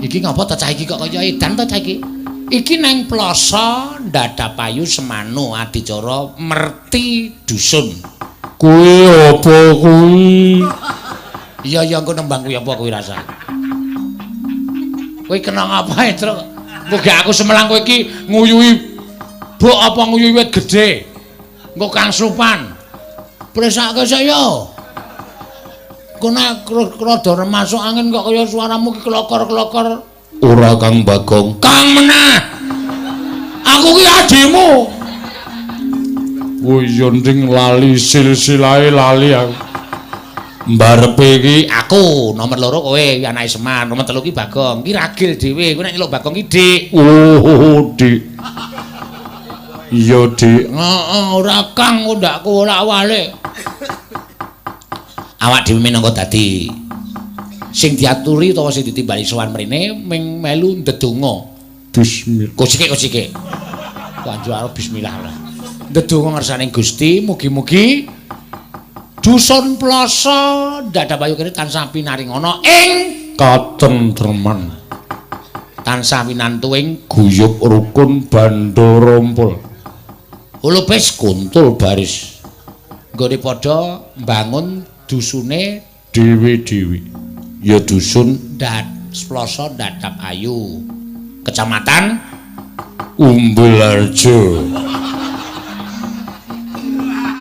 Iki ngapa ta cah iki kok kaya edan ta cah iki? Iki neng Ploso Ndadapayu Semanu adicara merti dusun. Kuwi apa kuwi? Iya iya engko nembang kuwi apa kuwi rasa. Kowe kena ngapa, Truk? Engko gak aku semelang kowe iki nguyuhi buk apa nguyuhi wit gedhe. Engko kang supan. Presake sik yo. Engko nek rada masuk angin kok kaya suaramu ki klokor-klokor. Ora Kang Bagong. Kang meneh. Aku ki adimu. Oh iya nding lali silsilahe lali aku. Mbarepe iki aku nomor 2 kowe iki anake Semar, nomor 3 ki Bagong. Ki ragil dhewe, kowe nek nyeluk Bagong ki Dik. Oh, Dik. Iya, Dik. Heeh, ora Kang ndakku ora walik. Awak dhewe minangka dadi sing diaturi utawa sing ditimbali sowan mrene ming melu ndedonga. Bismillah. Kosike kosike. Kanjo arep bismillah lah. Ndedonga ngersane Gusti, mugi-mugi dusun Ploso Ndadapayu kene tansah pinaringana ing katentreman. Tansah winantu ing guyub rukun bandha rompol. Hulupis kuntul baris. Nggone padha mbangun dusune dhewe-dhewe. Ya dusun Ploso Ndadapayu. Kecamatan Umbulharjo.